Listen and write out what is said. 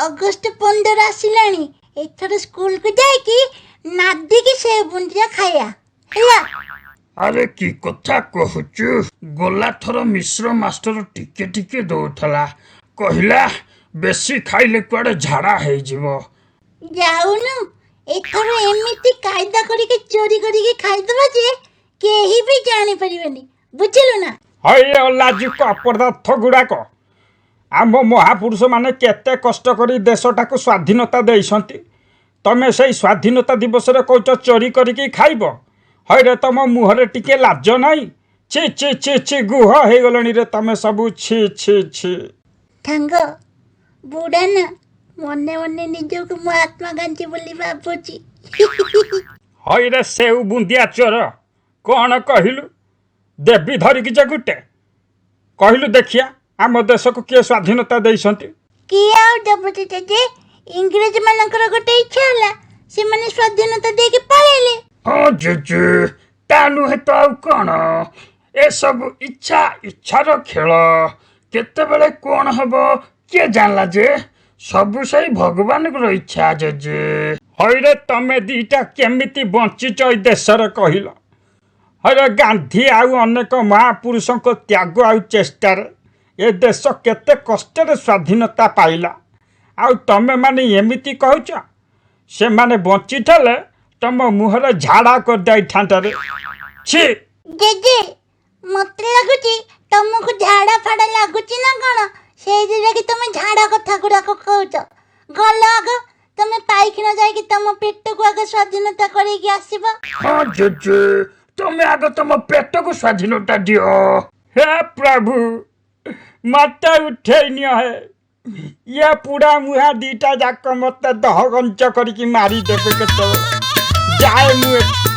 August 15 ଆସିଲାଣି। ଏଥର ସ୍କୁଲକୁ ଯାଇକି ନାଦିକି ସେଉ ବୁନ୍ଦିଆ ଖାଇବା ହେଲା। ଆରେ, କି କଥା କହୁଛୁ? ଗଲା ଥର ମିଶ୍ର ମାଷ୍ଟର ଟିକେ ଟିକେ ଦଉଥିଲା, କହିଲା ବେଶୀ ଖାଇଲେ କୁଆଡ଼େ ଝାଡ଼ା ହେଇଯିବ। ଯାଉନୁ, ଏଥର ଏମିତି କାଇଦା କରିକି ଚୋରି କରିକି ଖାଇଦବା ଯେ କେହି ବି ଜାଣିପାରିବେନି, ବୁଝିଲୁ ନା? ହଇ ଅଲାଜୁକ ଅପଦାର୍ଥ ଗୁଡ଼ାକ, ଆମ ମହାପୁରୁଷମାନେ କେତେ କଷ୍ଟ କରି ଦେଶଟାକୁ ସ୍ୱାଧୀନତା ଦେଇଛନ୍ତି। ତମେ ସେଇ ସ୍ୱାଧୀନତା ଦିବସରେ କହୁଛ ଚୋରି କରିକି ଖାଇବ। ହଇରେ, ତମ ମୁହଁରେ ଟିକେ ଲାଜ ନାହିଁ? ଛି ଛି ଛି ଛି, ଗୁହ ହେଇଗଲଣି ରେ ତମେ ସବୁ। ଛି ଛି ଛି। ସାଙ୍ଗ, ବୁଢ଼ା ନା ମନେ ମନେ ନିଜକୁ ମହାତ୍ମା ଗାନ୍ଧୀ ବୋଲି ଭାବୁଛି। ହଇରେ ସେଉ ବୁନ୍ଦିଆ ଚୋର, କ'ଣ କହିଲୁ? ଦେବି ଧରିକି ଯେ ଗୋଟେ। କହିଲୁ ଦେଖିଆ, ଆମ ଦେଶକୁ କିଏ ସ୍ୱାଧୀନତା ଦେଇଛନ୍ତି? କିଏ ଆଉ ଦେବ ଜେଜେ? ଇଂରେଜ ମାନଙ୍କର ଗୋଟେ ଇଚ୍ଛା ହେଲା, ସେମାନେ ସ୍ୱାଧୀନତା ଦେଇକି ପଳେଇଲେ। ହଁ ଜେଜେ, ତା ନୁହେଁ ତ ଆଉ କ'ଣ? ଏସବୁ ଇଚ୍ଛା ଇଚ୍ଛାର ଖେଳ। କେତେବେଳେ କ'ଣ ହବ କିଏ ଜାଣିଲା ଯେ? ସବୁ ସେଇ ଭଗବାନଙ୍କର ଇଚ୍ଛା ଜେଜେ। ହଇରେ, ତମେ ଦିଟା କେମିତି ବଞ୍ଚିଛ ଏଇ ଦେଶରେ କହିଲ? ହଇରେ, ଗାନ୍ଧୀ ଆଉ ଅନେକ ମହାପୁରୁଷଙ୍କ ତ୍ୟାଗ ଆଉ ଚେଷ୍ଟାରେ ଏ ଦେଶ କେତେ କଷ୍ଟରେ ସ୍ୱାଧୀନତା ପାଇଲା, ଆଉ ତମେମାନେ ଏମିତି କହୁଛ। ସେମାନେ ବଞ୍ଚିଥିଲେ ତମ ମୁହଁରେ ଝାଡ଼ା କରିଦେଇଥାନ୍ତାରେ। ଛି। ଜେଜେ, ମତେ ଲାଗୁଛି ତମକୁ ଝାଡ଼ା ଫାଡ଼ା ଲାଗୁଛି ନା କ'ଣ, ସେଇଥିଲାଗି ତମେ ଝାଡ଼ା କଥା ଗୁଡ଼ାକ କହୁଛ। ଗଲ, ଆଗ ତମେ ପାଇଖାନା ଯାଇକି ତମ ପେଟକୁ ଆଗ ସ୍ୱାଧୀନତା କରିକି ଆସିବ। ହଁ ଜେଜେ, ତମେ ଆଗ ତମ ପେଟକୁ ସ୍ୱାଧୀନତା ଦିଅ। ହେ ପ୍ରଭୁ, ମତେ ଉଠେଇ ନିଅ ହେ। ଇଏ ପୁଡ଼ା ମୁହାଁ ଦିଟା ଯାକ ମତେ ଦହଗଞ୍ଚ କରିକି ମାରିଦେବେ କେତେବେଳେ। ଯାଏ ମୁଁ ଏଠୁ।